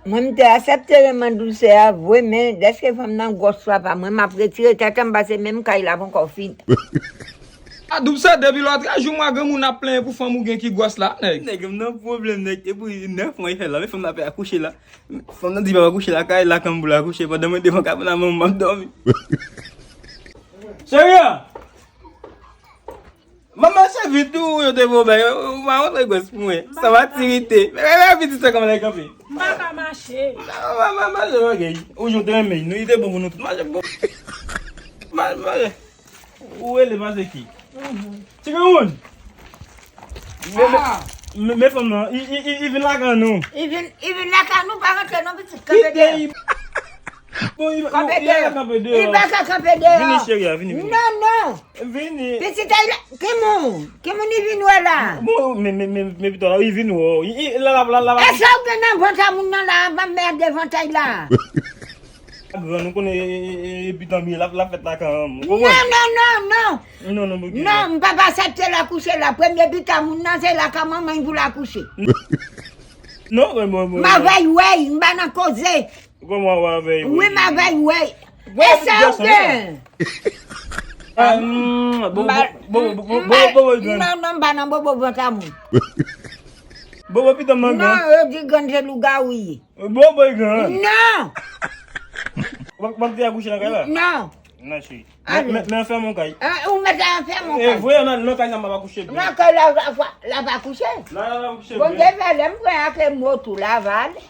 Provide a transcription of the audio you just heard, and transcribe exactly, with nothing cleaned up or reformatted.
Mwen, m te aksepte renmen dousè a vre, men dèske fanm nan gwòs la pa mwen, m ap retire tèt an m pase menm kay la poko fin. A dousè, depi lòt jou mwa granmoun ap plenyen pou fanm ou gen ki gwòs la, nèg. Nèg, m nan pwoblèm, nèg. Epi nèf mwa e fè la, men fanm nan ap akouche la. Fanm nan di pa akouche la, kay la kanm pou l akouche, pandan mwen devan kabann la, manman m ap dòmi. Cheri an! Manman se vit ou yo te voye, ou pa montre gwòs pou mwen. Sa va tirite. Men, men, men, pitit sa kòman lè kanpe. M pa ka mache. Manman, manman, se bagay. Ou jou te renmen, nou, li te bon pou nou tout. Mache, bon. Mache, mache. Ou rele mache ki? Ti granmoun. Men, men, men, men fanm nan, i, i, i, i vin lakay nou. I vin, i vin lakay nou, pa rantre non, pitit, kanpe dèyè. Bon, i, kanpe i, i dèyè. Kanpe dèyè. I pa ka kanpe dèyè. Vini, cheri a, vini, vini. Non, non. Vini. Pitit ay la, ki moun? Ki moun i vin wè la? Bon, men, men, men, men pito la, i vin wè. I, i, la, la, la, la. E sa ou gen nan vant a moun nan la, pa mède vant ay la. Gran, nou konnen, e, e, e, e, pitan byen, l ap, l ap fèt la kanmenm. Ou konprann? Non, non, non, non. Non, non, pou ki? Non, m pa pa aksepte l akouche la. Premye pitan moun nan, se lakay manman pou l akouche. Non, mwen, mwen, mwen. M avè y wè, m pa nan koze. Kòman w avè y wè? Wi, m avè y wè. E sa ou gen? Ah, mm, bo, bo, bo, bo, bo, bo, bo, gran. Non, non, m pa nan bobo vant a moun. Bobo pitan m nan gran. Non, yo di grann se lougawou ye. Bobo e gran. Non! W ap, w ap te akouche nan kay la? Non. Non, cheri. Ale. Men, men, men anfèmen kay. Ah, ou mèt anfèmen kay. E vre, nan, nan kay sa m ap akouche byen. Nan kay la, la, la, l ap akouche. La, la, la, akouche byen. Bondye fè lè m pran ak mo tou la, va ale.